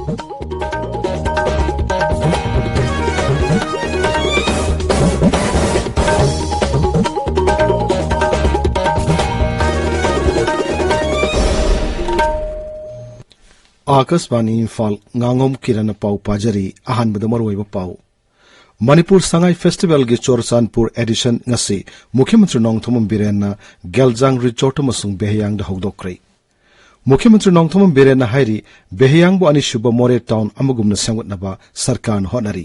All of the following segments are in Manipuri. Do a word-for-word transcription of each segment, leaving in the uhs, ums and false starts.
ꯑꯥꯀꯥꯁꯕꯥꯅꯤ ꯏꯝꯐꯥꯜ, ꯉꯥꯉꯣꯝ ꯀꯤꯔꯟꯅ ꯄꯥꯎ ꯄꯥꯖꯔꯤ꯫ ꯑꯍꯥꯟꯕꯗ ꯃꯔꯨꯑꯣꯏꯕ ꯄꯥꯎ꯫ ꯃꯅꯤꯄꯨꯔ ꯁꯉꯥꯏ ꯐꯦꯁꯇꯤꯚꯦꯜꯒꯤ ꯆꯨꯔꯆꯥꯟꯄꯨꯔ ꯑꯦꯗꯤꯁꯟ ꯉꯁꯤ ꯃꯨꯈ꯭ꯌ ꯃꯟꯇ꯭ꯔꯤ ꯅꯣꯡꯊꯣꯝꯕꯝ ꯕꯤꯔꯦꯟꯅ ꯒꯦꯜꯖꯥꯡ ꯔꯤꯖꯣꯔꯠ ꯑꯃꯁꯨꯡ ꯕꯦꯍꯌꯥꯡꯗ ꯍꯧꯗꯣꯛꯈ꯭ꯔꯦ꯫ ꯃꯨꯈ꯭ꯌ ꯃꯟꯇ꯭ꯔꯤ ꯅꯣꯡꯊꯣꯝꯕꯝ ꯕꯤꯔꯦꯟꯅ ꯍꯥꯏꯔꯤ, ꯕꯦꯍꯌꯥꯡꯕꯨ ꯑꯅꯤꯁꯨꯕ ꯃꯣꯔꯦ ꯇꯥꯎꯟ ꯑꯃꯒꯨꯝꯅ ꯁꯦꯝꯒꯠꯅꯕ ꯁꯔꯀꯥꯔꯅ ꯍꯣꯠꯅꯔꯤ꯫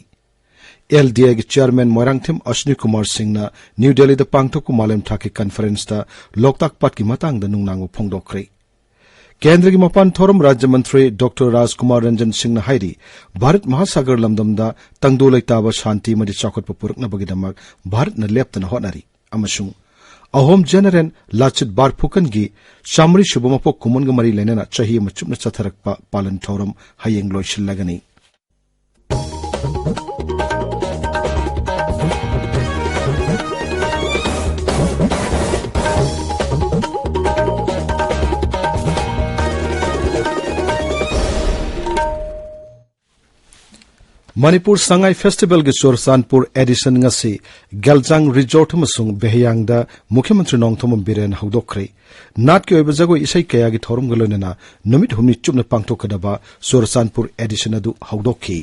ꯑꯦꯜ ꯗꯤ ꯑꯦꯒꯤ ꯆꯤꯌꯔꯃꯦꯟ ꯃꯣꯏꯔꯥꯡꯊꯦꯝ ꯑꯁꯅꯤ ꯀꯨꯃꯥꯔ ꯁꯤꯡꯅ ꯅ꯭ꯌꯨ ꯗꯦꯜꯂꯤꯗ ꯄꯥꯡꯊꯣꯛꯄ ꯃꯥꯂꯦꯝ ꯊꯥꯛꯀꯤ ꯀꯟꯐꯔꯦꯟꯁꯇ ꯂꯣꯛꯇꯥꯛ ꯄꯥꯠꯀꯤ ꯃꯇꯥꯡꯗ ꯅꯨꯡꯅꯥꯡꯕ ꯐꯣꯡꯗꯣꯛꯈ꯭ꯔꯦ꯫ ꯀꯦꯟꯗ꯭ꯔꯒꯤ ꯃꯄꯥꯟ ꯊꯧꯔꯝ ꯔꯥꯖ꯭ꯌ ꯃꯟꯇ꯭ꯔꯤ ꯗꯣꯛꯇꯔ ꯔꯥꯖꯀꯨꯃꯥꯔ ꯔꯟꯖꯟ ꯁꯤꯡꯅ ꯍꯥꯏꯔꯤ, ꯚꯥꯔꯠ ꯃꯍꯥꯁꯥꯒꯔ ꯂꯝꯗꯝꯗ ꯇꯪꯗꯨ ꯂꯩꯇꯥꯕ, ꯁꯥꯟꯇꯤ ꯑꯃꯗꯤ ꯆꯥꯎꯈꯠꯄ ꯄꯨꯔꯛꯅꯕꯒꯤꯗꯃꯛ ꯚꯥꯔꯠꯅ ꯂꯦꯞꯇꯅ ꯍꯣꯠꯅꯔꯤ ꯑꯃꯁꯨꯡ ꯑꯍꯣꯝ ꯖꯦꯅꯔꯦꯜ ꯂꯥꯆꯤꯠ ꯕꯥꯔꯐꯨꯀꯟꯒꯤ ꯆꯥꯃꯔꯤ ꯁꯨꯕ ꯃꯄꯣꯛ ꯀꯨꯝꯑꯣꯟꯒ ꯃꯔꯤ ꯂꯩꯅꯅ ꯆꯍꯤ ꯑꯃ ꯆꯨꯞꯅ ꯆꯠꯊꯔꯛꯄ ꯄꯥꯂꯟ ꯊꯧꯔꯝ ꯍꯌꯦꯡ ꯂꯣꯏꯁꯤꯜꯂꯒꯅꯤ꯫ ꯃꯅꯤꯄꯨꯔ ꯁꯉꯥꯏ ꯐꯦꯁꯇꯤꯚꯦꯜꯒꯤ ꯆꯨꯔꯆꯥꯟꯄꯨꯔ ꯑꯦꯗꯤꯁꯟ ꯉꯁꯤ ꯒꯦꯜꯖꯥꯡ ꯔꯤꯖꯣꯔꯠ ꯑꯃꯁꯨꯡ ꯕꯦꯍꯌꯥꯡꯗ ꯃꯨꯈ꯭ꯌ ꯃꯟꯇ꯭ꯔꯤ ꯅꯣꯡꯊꯣꯝꯕꯝ ꯕꯤꯔꯦꯟ ꯍꯧꯗꯣꯛꯈ꯭ꯔꯦ꯫ ꯅꯥꯠꯀꯤ ꯑꯣꯏꯕ ꯖꯒꯣꯏ ꯏꯁꯩ ꯀꯌꯥꯒꯤ ꯊꯧꯔꯝꯒ ꯂꯣꯏꯅꯅ ꯅꯨꯃꯤꯠ ꯍꯨꯝꯅꯤ ꯆꯨꯞꯅ ꯄꯥꯡꯊꯣꯛꯀꯗꯕ ꯆꯨꯔꯆꯥꯟꯄꯨꯔ ꯑꯦꯗꯤꯁꯟ ꯑꯗꯨ ꯍꯧꯗꯣꯛꯈꯤ꯫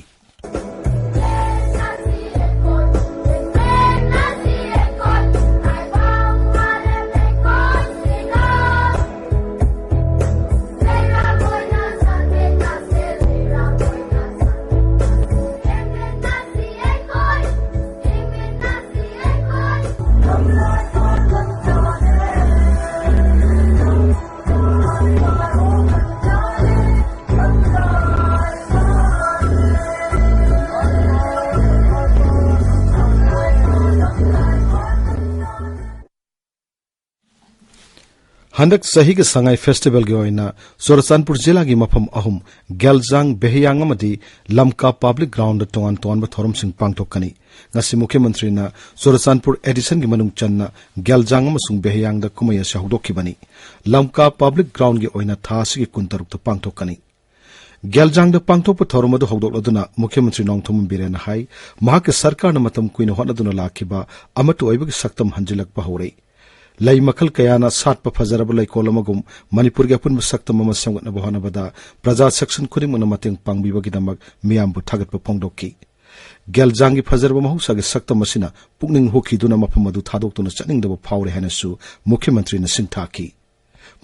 ꯍꯟꯗꯛ ꯆꯍꯤꯒꯤ ꯁꯉꯥꯏ ꯐꯦꯁꯇꯤꯚꯦꯜꯒꯤ ꯑꯣꯏꯅ ꯆꯨꯔꯆꯥꯟꯄꯨꯔ ꯖꯤꯂꯥꯒꯤ ꯃꯐꯝ ꯑꯍꯨꯝ, ꯒꯦꯜꯖꯥꯡ, ꯕꯦꯍꯌꯥꯡ ꯑꯃꯗꯤ ꯂꯝꯀꯥ ꯄꯕ꯭ꯂꯤꯛ ꯒ꯭ꯔꯥꯎꯟꯗ ꯇꯣꯉꯥꯟ ꯇꯣꯉꯥꯟꯕ ꯊꯧꯔꯝꯁꯤꯡ ꯄꯥꯡꯊꯣꯛꯀꯅꯤ꯫ ꯉꯁꯤ ꯃꯨꯈ꯭ꯌ ꯃꯟꯇ꯭ꯔꯤꯅ ꯆꯨꯔꯆꯥꯟꯄꯨꯔ ꯑꯦꯗꯤꯁꯟꯒꯤ ꯃꯅꯨꯡ ꯆꯟꯅ ꯒꯦꯜꯖꯥꯡ ꯑꯃꯁꯨꯡ ꯕꯦꯍꯌꯥꯡꯗ ꯀꯨꯝꯍꯩ ꯑꯁꯤ ꯍꯧꯗꯣꯛꯈꯤꯕꯅꯤ꯫ ꯂꯝꯀꯥ ꯄꯕ꯭ꯂꯤꯛ ꯒ꯭ꯔꯥꯎꯟꯒꯤ ꯑꯣꯏꯅ ꯊꯥ ꯑꯁꯤꯒꯤ ꯀꯨꯟꯇꯔꯨꯛꯇ ꯄꯥꯡꯊꯣꯛꯀꯅꯤ꯫ ꯒꯦꯜꯖꯥꯡꯗ ꯄꯥꯡꯊꯣꯛꯄ ꯊꯧꯔꯝ ꯑꯗꯨ ꯍꯧꯗꯣꯛꯂꯗꯨꯅ ꯃꯨꯈ꯭ꯌ ꯃꯟꯇ꯭ꯔꯤ ꯅꯣꯡꯊꯣꯝꯕꯝ ꯕꯤꯔꯦꯟꯅ ꯍꯥꯏ, ꯃꯍꯥꯛꯀꯤ ꯁꯔꯀꯥꯔꯅ ꯃꯇꯝ ꯀꯨꯏꯅ ꯍꯣꯠꯅꯗꯨꯅ ꯂꯥꯛꯈꯤꯕ ꯑꯃꯠꯇ ꯑꯣꯏꯕꯒꯤ ꯁꯛꯇꯝ ꯍꯟꯖꯤꯜꯂꯛꯄ ꯍꯧꯔꯛꯏ꯫ ꯂꯩ ꯃꯈꯜ ꯀꯌꯥꯅ ꯁꯥꯠꯄ ꯐꯖꯔꯕ ꯂꯩꯀꯣꯜ ꯑꯃꯒꯨꯝ ꯃꯅꯤꯄꯨꯔꯒꯤ ꯑꯄꯨꯟꯕ ꯁꯛꯇꯝ ꯑꯃ ꯁꯦꯝꯒꯠꯅꯕ ꯍꯣꯠꯅꯕꯗ ꯄ꯭ꯔꯖꯥ section ꯈꯨꯗꯤꯡꯃꯛꯅ ꯃꯇꯦꯡ ꯄꯥꯡꯕꯤꯕꯒꯤꯗꯃꯛ ꯃꯤꯌꯥꯝꯕꯨ ꯊꯥꯒꯠꯄ ꯐꯣꯡꯗꯣꯛꯈꯤ꯫ ꯒꯦꯜꯖꯥꯡꯒꯤ ꯐꯖꯔꯕ ꯃꯍꯧꯁꯥꯒꯤ ꯁꯛꯇꯝ ꯑꯁꯤꯅ ꯄꯨꯛꯅꯤꯡ ꯍꯨꯈꯤꯗꯨꯅ ꯃꯐꯝ ꯑꯗꯨ ꯊꯥꯗꯣꯛꯇꯨꯅ ꯆꯠꯅꯤꯡꯗꯕ ꯐꯥꯎꯔꯦ ꯍꯥꯏꯅꯁꯨ ꯃꯨꯈ꯭ꯌ ꯃꯟꯇ꯭ꯔꯤꯅ ꯁꯤꯡꯊꯥꯈꯤ꯫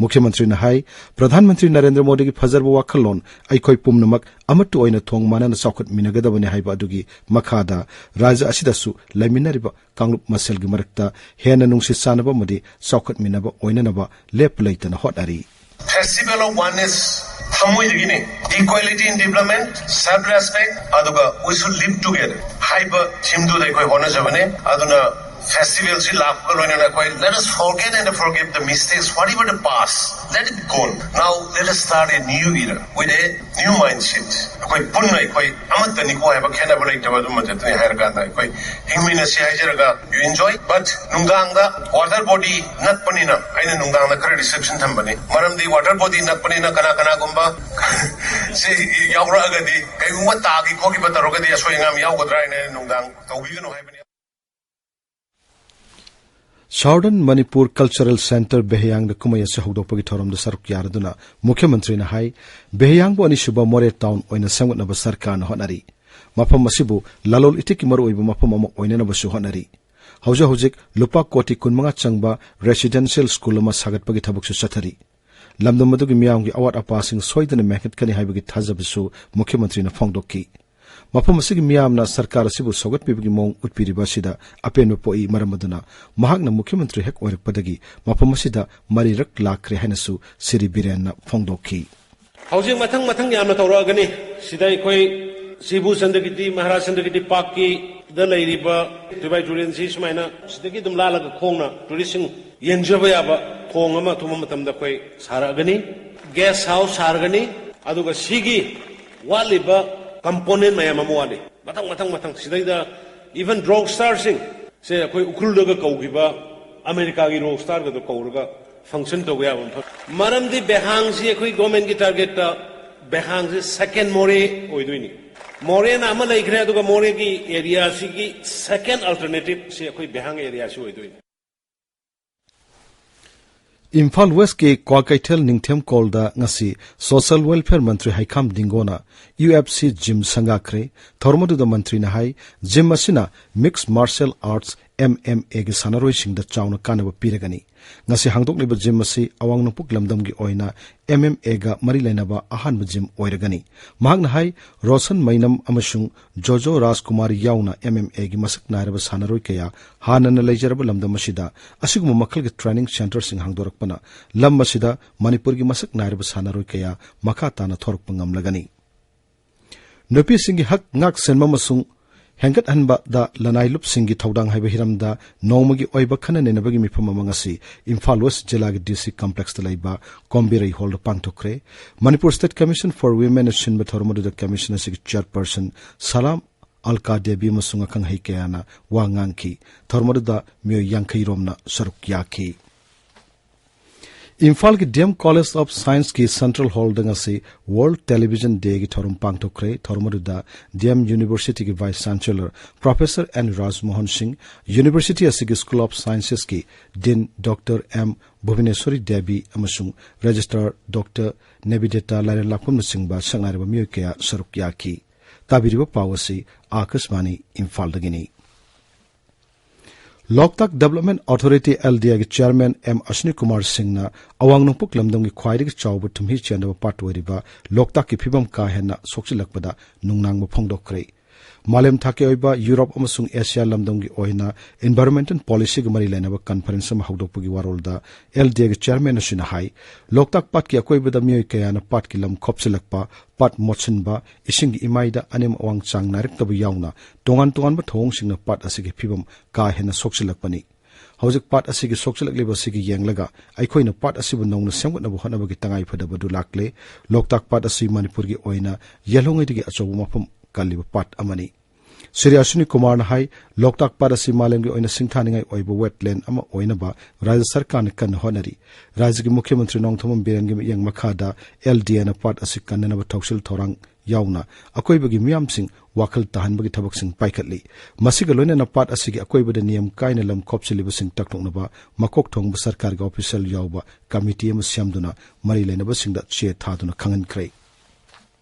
ꯃꯨꯈ꯭ꯌ ꯃꯟꯇ꯭ꯔꯤꯅ ꯍꯥꯏ, ꯄ꯭ꯔꯙꯥꯟ ꯃꯟꯇ꯭ꯔꯤ ꯅꯔꯦꯟꯗ꯭ꯔ ꯃꯣꯗꯤꯒꯤ ꯐꯖꯔꯕ ꯋꯥꯈꯜꯂꯣꯟ ꯑꯩꯈꯣꯏ ꯄꯨꯝꯅꯃꯛ ꯑꯃꯠꯇ ꯑꯣꯏꯅ ꯊꯣꯡ ꯃꯥꯟꯅꯅ ꯆꯥꯎꯈꯠꯃꯤꯟꯅꯒꯗꯕꯅꯤ ꯍꯥꯏꯕ ꯑꯗꯨꯒꯤ ꯃꯈꯥꯗ ꯔꯥꯖ꯭ꯌ ꯑꯁꯤꯗꯁꯨ ꯂꯩꯃꯤꯟꯅꯔꯤꯕ ꯀꯥꯡꯂꯨꯞ ꯃꯁꯦꯜꯒꯤ ꯃꯔꯛꯇ ꯍꯦꯟꯅ ꯅꯨꯡꯁꯤ ꯆꯥꯟꯅꯕ ꯑꯃꯗꯤ ꯆꯥꯎꯈꯠꯃꯤꯟꯅꯕ ꯑꯣꯏꯅꯅꯕ ꯂꯦꯞꯄ ꯂꯩꯇꯅ ꯍꯣꯠꯅꯔꯤ꯫ Festival of Oneness ꯊꯃꯣꯏꯗꯒꯤꯅꯤ꯫ Equality in development, self respect, ꯑꯗꯨꯒ we should live together ꯍꯥꯏꯕ theme ꯗꯨꯗ ꯑꯩꯈꯣꯏ ꯍꯣꯠꯅꯖꯕꯅꯦ꯫ ꯑꯗꯨꯅ festival ꯁꯤ ꯂꯥꯛꯄꯒ ꯂꯣꯏꯅꯅ ꯑꯩꯈꯣꯏ let us forget and forgive the mistakes, whatever the past, let it go. Now let us start a new year with a new mindset. ꯑꯩꯈꯣꯏ ꯄꯨꯟꯅ ꯑꯩꯈꯣꯏ ꯑꯃꯠꯇꯅꯤꯀꯣ ꯍꯥꯏꯕ ꯈꯦꯠꯅꯕ ꯂꯩꯇꯕ ꯑꯗꯨꯝꯕꯗꯨꯅꯤ ꯍꯥꯏꯔꯀꯥꯟꯗ ꯑꯩꯈꯣꯏ ꯍꯤꯡꯃꯤꯟꯅꯁꯤ ꯍꯥꯏꯖꯔꯒ you enjoy, but ꯅꯨꯡꯗꯥꯡꯗ water body ꯅꯛꯄꯅꯤꯅ ꯑꯩꯅ ꯅꯨꯡꯗꯥꯡꯗ ꯈꯔ reception ꯊꯝꯕꯅꯤ꯫ ꯃꯔꯝꯗꯤ water body ꯅꯛꯄꯅꯤꯅ ꯀꯅꯥ ꯀꯅꯥꯒꯨꯝꯕ ꯁꯤ ꯌꯥꯎꯔꯛꯑꯒꯗꯤ, ꯀꯩꯒꯨꯝꯕ ꯇꯥꯈꯤ ꯈꯣꯠꯈꯤꯕ ꯇꯧꯔꯒꯗꯤ ꯑꯁꯣꯏ ꯑꯉꯥꯝ ꯌꯥꯎꯒꯗ꯭ꯔꯥ ꯍꯥꯏꯅ ꯑꯩꯅ ꯅꯨꯡꯗꯥꯡ ꯇꯧꯕꯤꯒꯅꯨ ꯍꯥꯏꯕꯅꯤ꯫ Southern Manipur Cultural Centre ꯕꯦꯍꯌꯥꯡꯗ ꯀꯨꯝꯍꯩ ꯑꯁꯤ ꯍꯧꯗꯣꯛꯄꯒꯤ ꯊꯧꯔꯝꯗ ꯁꯔꯨꯛ ꯌꯥꯔꯗꯨꯅ ꯃꯨꯈ꯭ꯌ ꯃꯟꯇ꯭ꯔꯤꯅ ꯍꯥꯏ, ꯕꯦꯍꯌꯥꯡꯕꯨ ꯑꯅꯤꯁꯨꯕ ꯃꯣꯔꯦ town ꯑꯣꯏꯅ ꯁꯦꯝꯒꯠꯅꯕ ꯁꯔꯀꯥꯔꯅ ꯍꯣꯠꯅꯔꯤ꯫ ꯃꯐꯝ ꯑꯁꯤꯕꯨ ꯂꯂꯣꯜ ꯏꯇꯤꯛꯀꯤ ꯃꯔꯨꯑꯣꯏꯕ ꯃꯐꯝ ꯑꯃ ꯑꯣꯏꯅꯅꯕꯁꯨ ꯍꯣꯠꯅꯔꯤ꯫ ꯍꯧꯖꯤꯛ ꯍꯧꯖꯤꯛ ꯂꯨꯄꯥ ꯀꯣꯇꯤ ꯀꯨꯟꯃꯉꯥ ꯆꯪꯕ residential school ꯑꯃ ꯁꯥꯒꯠꯄꯒꯤ ꯊꯕꯛꯁꯨ ꯆꯠꯊꯔꯤ꯫ ꯂꯝꯗꯝ ꯑꯗꯨꯒꯤ ꯃꯤꯌꯥꯝꯒꯤ ꯑꯋꯥꯠ ꯑꯄꯥꯁꯤꯡ ꯁꯣꯏꯗꯅ ꯃꯦꯟꯈꯠꯀꯅꯤ ꯍꯥꯏꯕꯒꯤ ꯊꯥꯖꯕꯁꯨ ꯃꯨꯈ꯭ꯌ ꯃꯟꯇ꯭ꯔꯤꯅ ꯐꯣꯡꯗꯣꯛꯈꯤ꯫ ꯃꯐꯝ ꯑꯁꯤꯒꯤ ꯃꯤꯌꯥꯝꯅ ꯁꯔꯀꯥꯔ ꯑꯁꯤꯕꯨ ꯁꯧꯒꯠꯄꯤꯕꯒꯤ ꯃꯑꯣꯡ ꯎꯠꯄꯤꯔꯤꯕ ꯑꯁꯤꯗ ꯑꯄꯦꯟꯕ ꯄꯣꯛꯏ꯫ ꯃꯔꯝ ꯑꯗꯨꯅ ꯃꯍꯥꯛꯅ ꯃꯨꯈ꯭ꯌ ꯃꯟꯇ꯭ꯔꯤ ꯍꯦꯛ ꯑꯣꯏꯔꯛꯄꯗꯒꯤ ꯃꯐꯝ ꯑꯁꯤꯗ ꯃꯔꯤꯔꯛ ꯂꯥꯛꯈ꯭ꯔꯦ ꯍꯥꯏꯅꯁꯨ ꯁꯤꯔꯤ ꯕꯤꯔꯦꯟꯅ ꯐꯣꯡꯗꯣꯛꯈꯤ꯫ ꯍꯧꯖꯤꯛ ꯃꯊꯪ ꯃꯊꯪ ꯌꯥꯝꯅ ꯇꯧꯔꯛꯑꯒꯅꯤ꯫ ꯁꯤꯗ ꯑꯩꯈꯣꯏ ꯁꯤꯕꯨ ꯆꯟꯗ꯭ꯔꯀꯤꯔꯇꯤ, ꯃꯍꯥꯔꯥꯖ ꯆꯟꯗ꯭ꯔꯀꯤꯔꯇꯤ ꯄꯥꯔꯛꯀꯤꯗ ꯂꯩꯔꯤꯕ ꯇꯨꯏꯕꯥꯏ ꯇꯨꯔꯦꯜꯁꯤ ꯁꯨꯃꯥꯏꯅ ꯁꯤꯗꯒꯤ ꯑꯗꯨꯝ ꯂꯥꯜꯂꯒ ꯈꯣꯡꯅ touristꯁꯤꯡ ꯌꯦꯡꯖꯕ ꯌꯥꯕ ꯊꯣꯡ ꯑꯃ ꯑꯊꯨꯕ ꯃꯇꯝꯗ ꯑꯩꯈꯣꯏ ꯁꯥꯔꯛꯑꯒꯅꯤ꯫ Guest house ꯁꯥꯔꯒꯅꯤ꯫ ꯑꯗꯨꯒ ꯁꯤꯒꯤ ꯋꯥꯠꯂꯤꯕ component ꯃꯌꯥꯝ ꯑꯃ ꯋꯥꯠꯂꯤ꯫ ꯃꯊꯪ, ꯃꯊꯪ, ꯃꯊꯪ꯫ ꯁꯤꯗꯩꯗ even rock starꯁꯤꯡ ꯁꯦ ꯑꯩꯈꯣꯏ ꯎꯈ꯭ꯔꯨꯜꯗꯒ ꯀꯧꯈꯤꯕ ꯑꯃꯦꯔꯤꯀꯥꯒꯤ rock starꯒꯗꯣ ꯀꯧꯔꯒ function ꯇꯧꯕ ꯌꯥꯕ ꯃꯐꯝ꯫ ꯃꯔꯝꯗꯤ ꯕꯦꯍꯥꯡꯁꯤ ꯑꯩꯈꯣꯏ governmentꯀꯤ targetꯇ ꯕꯦꯍꯥꯡꯁꯦ ꯁꯦꯀꯦꯟ ꯃꯣꯔꯦ ꯑꯣꯏꯗꯣꯏꯅꯤ꯫ ꯃꯣꯔꯦꯅ ꯑꯃ ꯂꯩꯈ꯭ꯔꯦ, ꯑꯗꯨꯒ ꯃꯣꯔꯦꯒꯤ ꯑꯦꯔꯤꯌꯥꯁꯤꯒꯤ ꯁꯦꯀꯦꯟ ꯑꯜꯇꯔꯅꯦꯇꯤꯞꯁꯤ ꯑꯩꯈꯣꯏ ꯕꯦꯍꯥꯡ ꯑꯦꯔꯤꯌꯥꯁꯤ ꯑꯣꯏꯗꯣꯏꯅꯤ꯫ ꯏꯝꯐꯥꯜ ꯋꯦꯁꯀꯤ ꯀ꯭ꯋꯥꯀꯩꯊꯦꯜ ꯅꯤꯡꯊꯦꯝ ꯀꯣꯜꯗ ꯉꯁꯤ ꯁꯣꯁꯤꯌꯦꯜ ꯋꯦꯜꯐꯤꯌꯔ ꯃꯟꯇ꯭ꯔꯤ ꯍꯩꯈꯥꯝ ꯗꯤꯡꯒꯣꯅ ꯌꯨ ꯑꯦꯐ ꯁꯤ ꯖꯤꯝ ꯁꯪꯒꯥꯈ꯭ꯔꯦ꯫ ꯊꯧꯔꯝ ꯑꯗꯨꯗ ꯃꯟꯇ꯭ꯔꯤꯅ ꯍꯥꯏ, ꯖꯤꯝ ꯑꯁꯤꯅ mix martial arts, M M ꯑꯦꯒꯤ ꯁꯥꯟꯅꯔꯣꯏꯁꯤꯡꯗ ꯆꯥꯎꯅ ꯀꯥꯟꯅꯕ ꯄꯤꯔꯒꯅꯤ꯫ ꯉꯁꯤ ꯍꯥꯡꯗꯣꯛꯂꯤꯕ ꯖꯤꯝ ꯑꯁꯤ ꯑꯋꯥꯡ ꯅꯣꯡꯄꯣꯛ ꯂꯝꯗꯝꯒꯤ ꯑꯣꯏꯅ ꯑꯦꯝ ꯑꯦꯝ ꯑꯦꯒ ꯃꯔꯤ ꯂꯩꯅꯕ ꯑꯍꯥꯟꯕ ꯖꯤꯝ ꯑꯣꯏꯔꯒꯅꯤ꯫ ꯃꯍꯥꯛꯅ ꯍꯥꯏ, ꯔꯣꯁꯟ ꯃꯩꯅꯝ ꯑꯃꯁꯨꯡ ꯖꯣꯖꯣ ꯔꯥꯖꯀꯨꯃꯥꯔ ꯌꯥꯎꯅ ꯑꯦꯝ ꯑꯦꯝ ꯑꯦꯒꯤ ꯃꯁꯛ ꯅꯥꯏꯔꯕ ꯁꯥꯟꯅꯔꯣꯏ ꯀꯌꯥ ꯍꯥꯟꯅꯅ ꯂꯩꯖꯔꯕ ꯂꯝꯗꯝ ꯑꯁꯤꯗ ꯑꯁꯤꯒꯨꯝꯕ ꯃꯈꯜꯒꯤ ꯇ꯭ꯔꯦꯅꯤꯡ ꯁꯦꯟꯇꯔꯁꯤꯡ ꯍꯥꯡꯗꯣꯔꯛꯄꯅ ꯂꯝ ꯑꯁꯤꯗ ꯃꯅꯤꯄꯨꯔꯒꯤ ꯃꯁꯛ ꯅꯥꯏꯔꯕ ꯁꯥꯟꯅꯔꯣꯏ ꯀꯌꯥ ꯃꯈꯥ ꯇꯥꯅ ꯊꯣꯔꯛꯄ ꯉꯝꯂꯒꯅꯤ꯫ ꯅꯨꯄꯤꯁꯤꯡꯒꯤ ꯍꯛ ꯉꯥꯛ ꯁꯦꯟꯕ ꯑꯃꯁꯨꯡ ꯍꯦꯟꯒꯠꯍꯟꯕꯗ ꯂꯅꯥꯏ ꯂꯨꯞꯁꯤꯡꯒꯤ ꯊꯧꯗꯥꯡ ꯍꯥꯏꯕ ꯍꯤꯔꯝꯗ ꯅꯣꯡꯃꯒꯤ ꯑꯣꯏꯕ ꯈꯟꯅ ꯅꯩꯅꯕꯒꯤ ꯃꯤꯐꯝ ꯑꯃ ꯉꯁꯤ ꯏꯝꯐꯥꯜ ꯋꯦꯁ ꯖꯤꯂꯥꯒꯤ ꯗꯤ ꯁꯤ ꯀꯝꯄ꯭ꯂꯦꯛꯁꯇ ꯂꯩꯕ ꯀꯣꯝꯕꯤꯔꯩ ꯍꯣꯜꯗ ꯄꯥꯡꯊꯣꯛꯈ꯭ꯔꯦ꯫ ꯃꯅꯤꯄꯨꯔ ꯁ꯭ꯇꯦꯠ ꯀꯃꯤꯁꯟ ꯐꯣꯔ ꯋꯤꯃꯦꯟꯅ ꯁꯤꯟꯕ ꯊꯧꯔꯝ ꯑꯗꯨꯗ ꯀꯃꯤꯁꯟ ꯑꯁꯤꯒꯤ ꯆꯦꯌꯔꯄꯔꯁꯟ ꯁꯂꯥꯝ ꯑꯜꯀꯥ ꯗꯦꯕꯤ ꯑꯃꯁꯨꯡ ꯑꯈꯪ ꯑꯍꯩ ꯀꯌꯥꯅ ꯋꯥ ꯉꯥꯡꯈꯤ꯫ ꯊꯧꯔꯝ ꯑꯗꯨꯗ ꯃꯤꯑꯣꯏ ꯌꯥꯡꯈꯩ ꯔꯣꯝꯅ ꯁꯔꯨꯛ ꯌꯥꯈꯤ꯫ ꯏꯝꯐꯥꯜꯒꯤ ꯗꯤ ꯑꯦꯝ ꯀꯣꯂꯦꯖ ꯑꯣꯐ ꯁꯥꯏꯟꯁꯀꯤ ꯁꯦꯟꯇ꯭ꯔꯦꯜ ꯍꯣꯜꯗ ꯉꯁꯤ ꯋꯥꯔꯜꯗ ꯇꯦꯂꯤꯚꯤꯖꯟ ꯗꯦꯒꯤ ꯊꯧꯔꯝ ꯄꯥꯡꯊꯣꯛꯈ꯭ꯔꯦ꯫ ꯊꯧꯔꯝ ꯑꯗꯨꯗ ꯗꯤ ꯑꯦꯝ ꯌꯨꯅꯤꯚꯔꯁꯤꯇꯤꯒꯤ vice chancellor professor N Rajmohan Singh, university ꯑꯁꯤꯒꯤ ꯁ꯭ꯀꯨꯜ ꯑꯣꯐ ꯁꯥꯏꯟꯁꯦꯁꯀꯤ dean doctor M Bhubaneswari Devi ꯑꯃꯁꯨꯡ ꯔꯦꯖꯤꯁꯇ꯭ꯔꯥꯔ ꯗꯣꯛꯇꯔ ꯅꯦꯕꯤꯗꯦꯇꯥ ꯂꯥꯏꯔꯦꯟꯂꯥꯛꯄꯝꯅꯆꯤꯡꯕ ꯁꯛꯅꯥꯏꯔꯕ ꯃꯤꯑꯣꯏ ꯀꯌꯥ ꯁꯔꯨꯛ ꯌꯥꯈꯤ꯫ ꯇꯥꯕꯤꯔꯤꯕ ꯄꯥꯎ ꯑꯁꯤ ꯑꯥꯀꯥꯁꯕꯥꯅꯤ ꯏꯝꯐꯥꯜꯗꯒꯤꯅꯤ꯫ ꯂꯣꯛꯇꯥꯛ ꯗꯦꯕꯂꯞꯃꯦꯟ ꯑꯣꯊꯣꯔꯤꯇꯤ, ꯑꯦꯜ ꯗꯤ ꯑꯦꯒꯤ ꯆꯦꯌꯔꯃꯦꯟ ꯑꯦꯝ ꯑꯁ꯭ꯋꯅꯤ ꯀꯨꯃꯥꯔ ꯁꯤꯡꯅ ꯑꯋꯥꯡ ꯅꯣꯡꯄꯣꯛ ꯂꯝꯗꯝꯒꯤ ꯈ꯭ꯋꯥꯏꯗꯒꯤ ꯆꯥꯎꯕ ꯇꯨꯝꯍꯤ ꯆꯦꯟꯗꯕ ꯄꯥꯠ ꯑꯣꯏꯔꯤꯕ ꯂꯣꯛꯇꯥꯛꯀꯤ ꯐꯤꯕꯝ ꯀꯥ ꯍꯦꯟꯅ ꯁꯣꯛꯆꯤꯜꯂꯛꯄꯗ ꯅꯨꯡꯅꯥꯡꯕ ꯐꯣꯡꯗꯣꯛꯈ꯭ꯔꯦ꯫ ꯃꯥꯂꯦꯝ ꯊꯥꯛꯀꯤ ꯑꯣꯏꯕ ꯌꯨꯔꯣꯞ ꯑꯃꯁꯨꯡ ꯑꯦꯁꯤꯌꯥ ꯂꯝꯗꯝꯒꯤ ꯑꯣꯏꯅ ꯏꯟꯚꯥꯏꯔꯣꯟꯃꯦꯟꯇꯦꯜ ꯄꯣꯂꯤꯁꯤꯒ ꯃꯔꯤ ꯂꯩꯅꯕ ꯀꯟꯐꯔꯦꯟꯁ ꯑꯃ ꯍꯧꯗꯣꯛꯄꯒꯤ ꯋꯥꯔꯣꯜꯗ ꯑꯦꯜ ꯗꯤ ꯑꯦꯒꯤ ꯆꯦꯌꯔꯃꯦꯟ ꯑꯁꯤꯅ ꯍꯥꯏ, ꯂꯣꯛꯇꯥꯛ ꯄꯥꯠꯀꯤ ꯑꯀꯣꯏꯕꯗ ꯃꯤꯑꯣꯏ ꯀꯌꯥꯅ ꯄꯥꯠꯀꯤ ꯂꯝ ꯈꯣꯞꯆꯤꯜꯂꯛꯄ, ꯄꯥꯠ ꯃꯣꯠꯁꯤꯟꯕ, ꯏꯁꯤꯡꯒꯤ ꯏꯃꯥꯏꯗ ꯑꯅꯦꯝ ꯑꯋꯥꯡ ꯆꯥꯡ ꯅꯥꯏꯔꯛꯇꯕ ꯌꯥꯎꯅ ꯇꯣꯉꯥꯟ ꯇꯣꯉꯥꯟꯕ ꯊꯧꯑꯣꯡꯁꯤꯡꯅ ꯄꯥꯠ ꯑꯁꯤꯒꯤ ꯐꯤꯕꯝ ꯀꯥ ꯍꯦꯟꯅ ꯁꯣꯛꯆꯤꯜꯂꯛꯄꯅꯤ꯫ ꯍꯧꯖꯤꯛ ꯄꯥꯠ ꯑꯁꯤꯒꯤ ꯁꯣꯛꯆꯤꯜꯂꯛꯂꯤꯕ ꯑꯁꯤꯒꯤ ꯌꯦꯡꯂꯒ ꯑꯩꯈꯣꯏꯅ ꯄꯥꯠ ꯑꯁꯤꯕꯨ ꯅꯧꯅ ꯁꯦꯝꯒꯠꯅꯕ ꯍꯣꯠꯅꯕꯒꯤ ꯇꯉꯥꯏꯐꯗꯕ ꯑꯗꯨ ꯂꯥꯛꯂꯦ꯫ ꯂꯣꯛꯇꯥꯛ ꯄꯥꯠ ꯑꯁꯤ ꯃꯅꯤꯄꯨꯔꯒꯤ ꯑꯣꯏꯅ ꯌꯦꯜꯍꯧꯉꯩꯗꯒꯤ ꯑꯆꯧꯕ ꯃꯐꯝ ꯀꯜꯂꯤꯕ ꯄꯥꯠ ꯑꯃꯅꯤ꯫ ꯁ꯭ꯔꯤ ꯑꯁ꯭ꯋꯤꯅꯤ ꯀꯨꯃꯥꯔꯅ ꯍꯥꯏ, ꯂꯣꯛꯇꯥꯛ ꯄꯥꯠ ꯑꯁꯤ ꯃꯥꯂꯦꯝꯒꯤ ꯑꯣꯏꯅ ꯁꯤꯡꯊꯥꯅꯤꯡꯉꯥꯏ ꯑꯣꯏꯕ wetland ꯑꯃ ꯑꯣꯏꯅꯕ ꯔꯥꯖ꯭ꯌ ꯁꯔꯀꯥꯔꯅ ꯀꯟꯅ ꯍꯣꯠꯅꯔꯤ꯫ ꯔꯥꯖ꯭ꯌꯒꯤ ꯃꯨꯈ꯭ꯌ ꯃꯟꯇ꯭ꯔꯤ ꯅꯣꯡꯊꯣꯝꯕꯝ ꯕꯤꯔꯦꯟꯒꯤ ꯃꯤꯠꯌꯦꯡ ꯃꯈꯥꯗ L D Aꯅ ꯄꯥꯠ ꯑꯁꯤ ꯀꯟꯅꯅꯕ ꯊꯧꯁꯤꯜ ꯊꯧꯔꯥꯡ ꯌꯥꯎꯅ ꯑꯀꯣꯏꯕꯒꯤ ꯃꯤꯌꯥꯝꯁꯤꯡ ꯋꯥꯈꯜ ꯇꯥꯍꯟꯕꯒꯤ ꯊꯕꯛꯁꯤꯡ ꯄꯥꯏꯈꯠꯂꯤ꯫ ꯃꯁꯤꯒ ꯂꯣꯏꯅꯅ ꯄꯥꯠ ꯑꯁꯤꯒꯤ ꯑꯀꯣꯏꯕꯗ ꯅꯤꯌꯝ ꯀꯥꯏꯅ ꯂꯝ ꯈꯣꯞꯆꯤꯜꯂꯤꯕꯁꯤꯡ ꯇꯛꯊꯣꯛꯅꯕ ꯃꯀꯣꯛ ꯊꯣꯡꯕ ꯁꯔꯀꯥꯔꯒꯤ official ꯌꯥꯎꯕ committee ꯑꯃ ꯁꯦꯝꯗꯨꯅ ꯃꯔꯤ ꯂꯩꯅꯕꯁꯤꯡꯗ ꯆꯦ ꯊꯥꯗꯨꯅ ꯈꯪꯍꯟꯈ꯭ꯔꯦ꯫